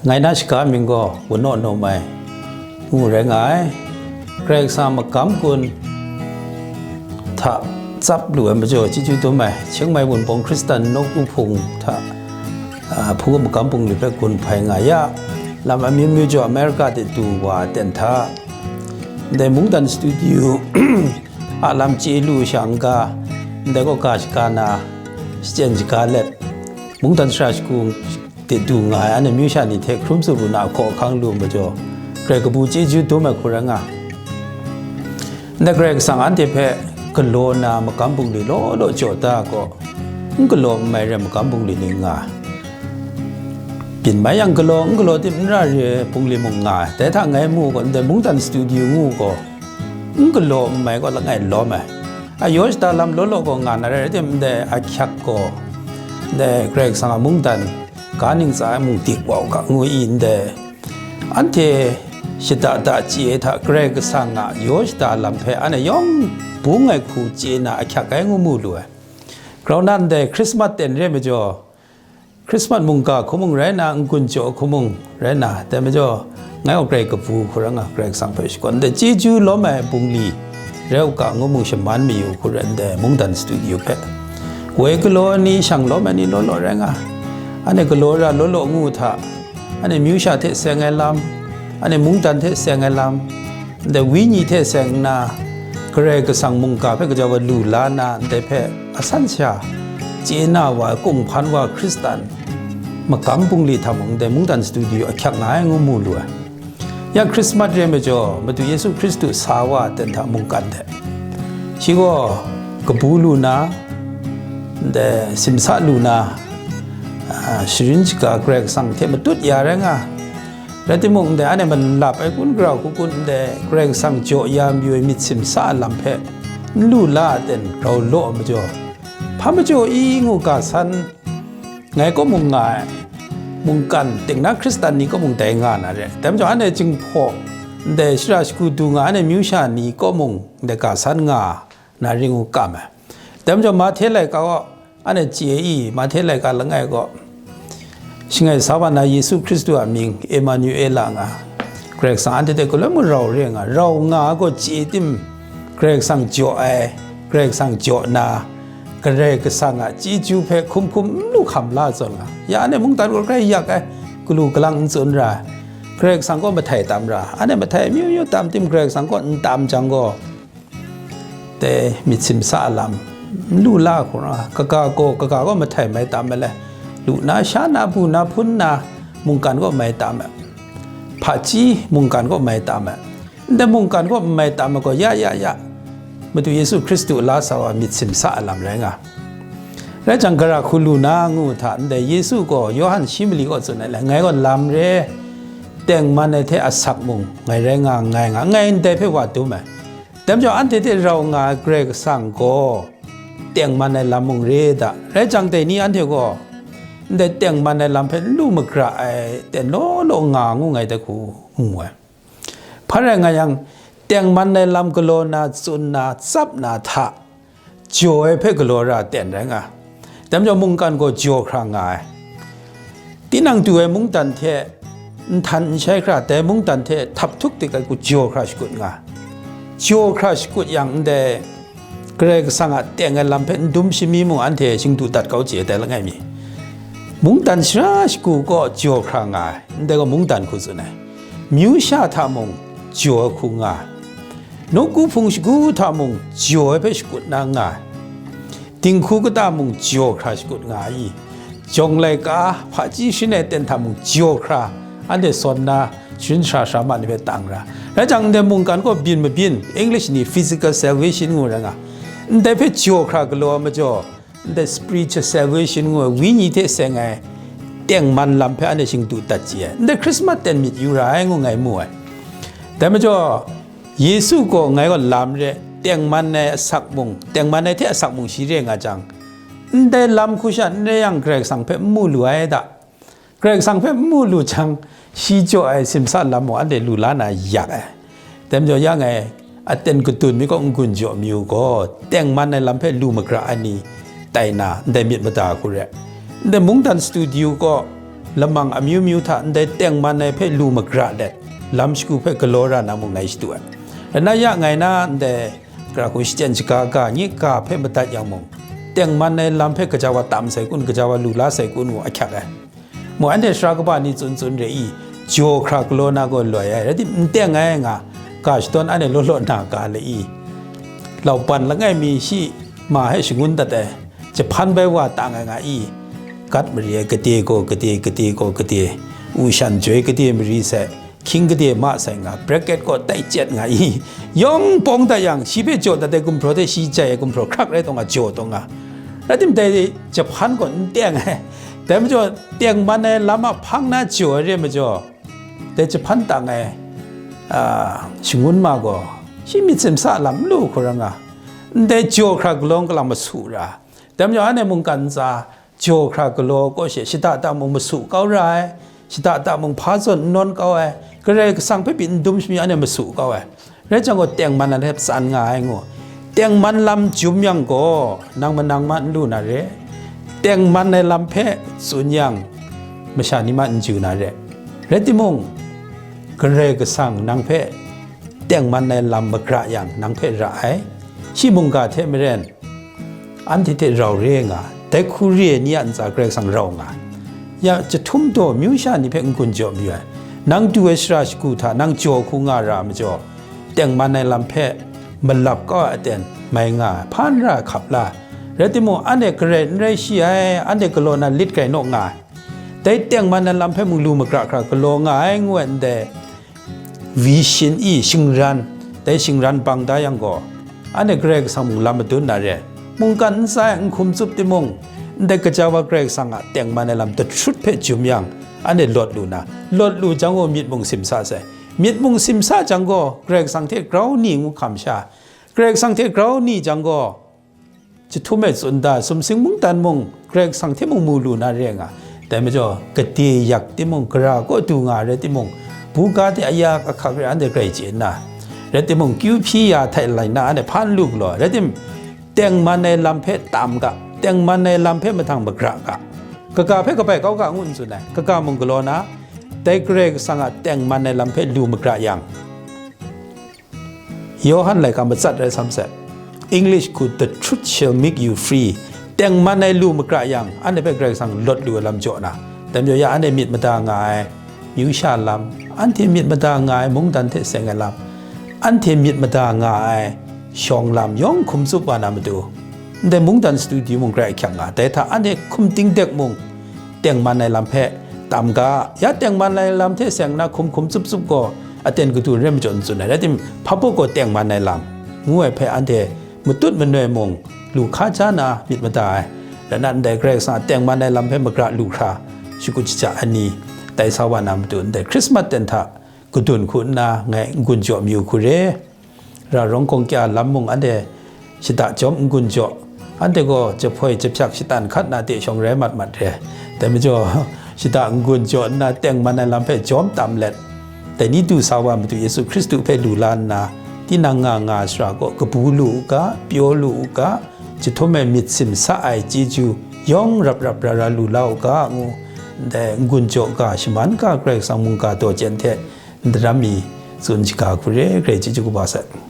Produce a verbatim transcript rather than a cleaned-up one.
Ngai na shaga mying gaw Wun Naw Nawm Ai ngu rai nga ai. Karai Kasang a magam gun hta tsap lu ai majaw chyeju dum ai. Chiang Mai Wunpawng Hkristan Nawku Hpung hta, a, hpung magam bungli hpe gun hpai nga ya, lam amyu myu jaw America de du wa ten hta, ndai mungdan studio a lam chye lu shang ga, ndai kaw ga shaga na, shachyen shaga let, mungdan sara shagu de du nga ai, anhte myu sha ni hte hkrum tsun lu na, hkaw hkang lu majaw, grai kabu chyeju dum ai hku rai nga. Ndai Karai Kasang anhte hpe galaw na magam bungli law law jaw da gaw, n galaw n mai re ai magam bungli ni nga ai. Byin mai yang galaw, n galaw tim n ra re ai bungli mung nga ai. Dai hta ngai mu gaw, ndai mungdan studio ngu gaw, n galaw n mai gaw langai lawm ai. A yaw shada lam law law gaw nga na rai, rai tim, ndai ahkyak gaw, ndai Karai Kasang a mungdan ga ning tsa ai mung dik wa u ga ngu i, ndai anhte shada da chye ai hta Karai Kasang a yaw shada lam hpe anhte yawng bung ai hku chye na ahkyak ai ngu mu lu ai. Grau na ndai Hkrismat ten re majaw, Hkrismat mungga hku mung rai na, n-gun jaw hku mung rai na, dai majaw, ngai gaw grai kabu hku rai nga, Karai Kasang hpe shakawn, ndai chyeju lawm ai bungli rai u ga ngu mung shaman mayu hku rai ndai mungdan studio hpe. Woi galaw ai ni, shang lawm ai ni law law rai nga, anhte galaw ra law law ngu hta, anhte myu sha hte seng ai lam, anhte mungdan hte seng ai lam, ndai wenyi hte seng nna, Karai Kasang mungga hpe gaja wa lu la na, ndai hpe asan sha chye na wa ai kunghpan wa Hkristan magam bungli hta mung, ndai mungdan studio ahkyak nga ai ngu mu lu ai. Ya Hkrismat re majaw, Madu Yesu Hkristu sa wa ten hta mungkan hte, shi gaw kabu lu na, ndai simsa lu na, a, sharin shaga Karai Kasang hte matut ya rai nga. Rai timung, ndai anhte malap ai kun grau hku kun ndai Karai Kasang jaw ya mayu ai myit simsa a lam hpe n lu la a ten grau law ai majaw, hpa majaw i ngu ga san, ngai kaw mung nga ai, mungkan ting na Hkristan ni kaw mung dai nga na re. Dai majaw anhte Jinghpaw ndai shara shagu du nga anhte myu sha ni kaw mung ndai ga san nga na ring u kam ai. Dai majaw Mahte laika gaw, anhte chye i, Mahte laika langai gaw, shangai sa wa na Yesu Hkristu a mying Emanuela nga, Karai Kasang anhte hte galoi mung rau re nga, rau nga gaw chye tim, Karai Kasang jaw ai, Karai Kasang jaw na, Karai Kasang a chyeju hpe hkum hkum n lu hkam la zawn nga, ya anhte mungdan gaw grai yak ai, galu galang n tsun ra ai, Karai Kasang gaw mahtai tam ra, anhte mahtai myu myu tam tim Karai Kasang gaw n tam jang gaw, dai myit simsa a lam n lu la hkra, kaga gaw, kaga gaw mahtai mai tam ai le, lu na, sha na, bu na, hpun na, mungkan gaw mai tam ai, hpaji mungkan gaw mai tam ai, ndai mungkan gaw mai tam ai gaw, ya, ya, ya, Madu Yesu Hkristu la sa wa myit simsa a lam rai nga. Rai jang, gara hku lu na ngu hta, ndai Yesu gaw Yawhan shi mali gaw tsun ai le, ngai gaw lam re, tengman ai hte asak mung ngai rai nga nngai nga, ngai ndai hpe wa dum ai. Dai majaw, anhte hte rau nga ai Karai Kasang gaw tengman ai lam mung re da. Rai jang, dai ni anhte gaw ndai tengman ai lam hpe n lu magra ai ten law law nga ngu ngai dai hku ngu ai. Hpa rai nga yang, tengman ai lam galaw na, tsun na, tsap na hta jaw ai hpe galaw ra ten rai nga. Dai majaw, mungkan gaw jaw hkra nga ai. Tinang du ai mungdan hte nhtan n shai hkra, dai mungdan hte htap htuk dik ai hku jaw hkra shakut nga. Jaw hkra shakut yang, ndai Karai Kasang a teng ai lam hpe n dum shami mung, anhte shingdu dat kau chye ai dai langai mi. Mungdan shara shagu gaw jaw hkra nga ai, ndai gaw mungdan hku tsun ai. Myu sha hta mung jaw ai hku nga ai. Nawku hpung shagu hta mung jaw ai hpe shakut na nga ai. Dinghku kata mung jaw hkra shakut nga ai. Jawng laika, hpaji sharin ai ten hta mung jaw hkra, anhte sawn na, sharin sara sara ma ni hpe tang ra. Rai jang, ndai mungkan gaw byin mabyin, English ni physical salvation ngu rai nga, ndai hpe jaw hkra galaw ai majaw, ndai spiritual salvation ngu ai, wenyi hte seng ai tengman lam hpe anhte shingdu dat chye ai. Ndai Hkrismat ten myit yu ra ai ngu ngai mu ai. Dai majaw, Yesu gaw ngai gaw lam re, tengman ai asak mung, tengman ai hte asak mung shi re nga jang, ndai lam hku sha n re yang, Karai Kasang hpe n mu lu ai da. Karai Kasang hpe n mu lu jang, shi jaw ai simsa lam mung anhte lu la na yak ai. Dai majaw, ya ngai aten kadun mi kaw n-gun jaw mi u gaw, tengman ai lam hpe lu magra ai ni tai na, ndai myit mada hku re. Ndai mungdan studio kaw lamang amyu myu hta ndai tengman ai hpe lu magra let, lam shagu hpe galaw ra na mung ngai shadu ai. Rai nna ya ngai na ndai, gara hku shachyen shaga ga, nye ga hpe madat yang mung, tengman ai lam hpe gaja wa tam sai kun, gaja wa lu la sai kun ngu ahkyak ai. Mung anhte sara kaba ni tsun tsun re i, jaw hkra galaw na gaw loi ai, rai tim, n teng ai nga, ga shadawn anhte law law na ga le i, lauban langai mi shi ma hpe shangun dat ai, jahpan bai wa tang ai nga i, gat mari ai gade gaw gade, gade gaw gade, u shan joi gade mari sai, hkying gade ma sai nga, bracket gaw tai chyet nga i, yawng pawng dat yang, shi hpe jaw dat ai gumhpraw hte shi jai ai gumhpraw hkrak rai taw nga, jaw taw nga. Rai tim, dai jahpan gaw n teng ai. Dai majaw, tengman ai lam a hpang na jaw ai re majaw, dai jahpan tang ai, a, shangun ma gaw, shi myit simsa lam n lu hkau ra nga. Ndai jaw hkra galawng kalang masu ra. Dai majaw, anhte mungkan ntsa, jaw hkra galaw kaw she shada da mung masu kau ra ai, shada da mung hpa zawn n nawn kau ai, Karai Kasang hpe pyi n dum shamyi anhte masu kau ai. Rai jang gaw, tengman ai hpe tsan nga ai ngu. Tengman lam jum yang gaw, nang manang ma n lu na re. Tengman ai lam hpe tsun yang, masha ni ma n ju na re. Rai timung, Karai Kasang nang hpe tengman ai lam magra yang, nang hpe ra ai. Shi mungga hte maren, anhte hte rau re nga, dai hku re ai ni a ntsa Karai Kasang rau nga. Ya, jahtum daw myu sha ni hpe n-gun jaw mayu ai. Nang du ai shara shagu hta nang jaw hku nga ra ai majaw, tengman ai lam hpe malap kau ai aten mai nga ai, hpan ra ai hkap la. Rai timung, anhte garai n rai shi ai, anhte galaw na lit gai naw nga ai. Dai tengman ai lam hpe mung lu magra hkra galaw nga ai ngu ai ndai, vision i shingran, dai shingran bang da yang gaw, anhte Karai Kasang mung lam madun na re ai. Mungkan ntsa e n hkum tsup timung, ndai gaja wa Karai Kasang a tengman ai lam dahrut hpe jum yang, anhte lawt lu na, lawt lu jang gaw myit mung simsa sai. Myit mung simsa jang gaw, Karai Kasang hte grau ni ngu hkam sha, Karai Kasang hte grau ni jang gaw, jahtum e tsun da, sumsing mungdan mung, Karai Kasang hte mung mu lu na re nga. Dai majaw, gade yak timung, gara kaw du nga rai timung, buga de ayak ahkak re anhte grai chye nna, rai timung, kyu hpyi ya htai lai nna anhte hpan lu galaw, rai tim, tengman ai lam hpe tam ga, tengman ai lam hpe mahtang magra ga, kaga hpe kabai kau ga ngu n tsun ai, kaga mung galaw na, dai Karai Kasang a tengman ai lam hpe lu magra yang, Yawhan laika matsat rai sam sai. English hku, "The truth shall make you free." Tengman ai lu magra yang, anhte hpe Karai Kasang lawt lu ai lam jaw na, dai majaw ya anhte myit mada nga ai, myu sha lam, anhte myit mada nga ai mungdan hte seng ai lam, anhte myit mada nga ai shawng lam yawng hkum tsup wa na matu, ndai mungdan studio mung grai ahkyak nga, dai hta anhte hkum ting dek mung, tengman ai lam hpe tam ga, ya tengman ai lam hte seng na hkum hkum tsup tsup gaw, aten kadu n rai majaw n tsun ai, rai tim, hpa baw gaw tengman ai lam, ngu ai hpe anhte matut manoi mung, lu hka ja na myit mada ai, rai nna ndai Karai Kasang a tengman ai lam hpe magra lu hkra, shakut shaja ai ni, tai sa wa na matu ndai Hkrismat ten hta kadun hku nna ngai n-gun jaw mayu hku re. Ra rawng gawng kya lam mung anhte shada jawm n-gun jaw, anhte gaw jahpoi jahpyak shatan hkat na de shawng rai mat mat re. Dai majaw, shada n-gun jaw nna tengman ai lam hpe jawm tam let, dai ni du sa wa Madu Yesu Hkristu hpe lu la nna, tinang nga nga ai sara kaw kabu lu u ga, pyaw lu u ga, jahtum e myit simsa ai chyeju yawng rap rap ra ra lu la u ga, ngu ndai n-gun jaw ga, shaman ga, Karai Kasang mungga daw chyen hte n daram mi tsun shaga hku re, Karai chyeju kaba sai.